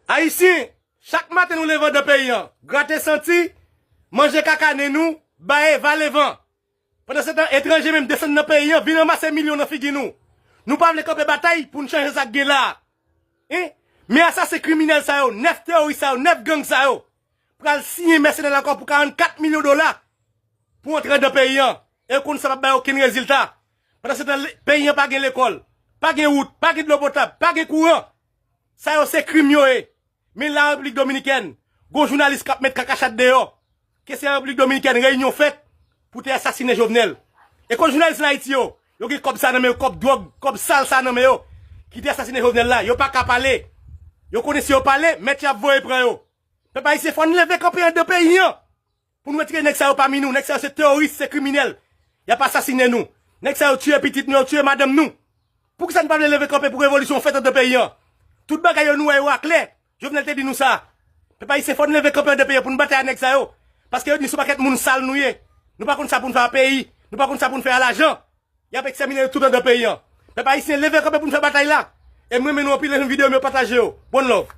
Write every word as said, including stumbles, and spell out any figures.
Ayisyen, chak maten nou leve anndan peyi an, grate santi, manje kaka nen nou, bay valevan. Pandan se tan, etranje menm desann nan peyi an, vin ranmase milyon nan figi nou. Nou pa vle kanpe batay pou n chanje sa k gen la a. Hein? Men asasen kriminèl sa yo, nèf teworis sa yo, nèf gang sa yo, pral siyen mèsenè lakò pou karannkat milyon dola pou antre anndan peyi an. E yo konn sa p ap bay okenn rezilta. Pandan se tan, peyi an pa gen lekòl, pa gen wout, pa gen dlo potab, pa gen kouran. Sa yo se krim yo ye. Men la Repiblik Dominikèn, gon jounalis k ap met kakachat deyò. Ke se Repiblik Dominikèn reyinyon fèt pou te asasinen Jovenel. E kon jounalis an Ayiti yo, yo gen kòb sa nan men yo, kòb dwòg, kòb sal sa nan men yo, ki te asasinen Jovenel la. Yo pa ka pale. Yo konnen si yo pale, mèt y ap voye pran yo. Pèp ayisyen, fò n leve kanpe anndan peyi an pou n retire nèg sa yo pami nou. Nèg sa yo se teworis, se kriminèl. Y ap asasinen nou. Nèg sa yo tiye pitit nou, yo tiye madanm nou. Poukisa n pa vle leve kanpe pou revolisyon fèt anndan peyi an? Tout bagay yo nou wè yo aklè. Jovenel te di nou sa. Pèp ayisyen, fò n leve kanpe anndan peyi an pou n batay ak nèg sa yo. Paske yo di se yon pakèt moun sal nou ye. Nou pa konn sa pou n fè a peyi. Nou pa konn sa pou n fè a lajan. Y ap ekstèmine yo tout anndan peyi an. Pèp ayisyen, leve kanpe pou n fè batay la. E m renmen nou anpil, renmen videyo m yo, pataje yo. One love.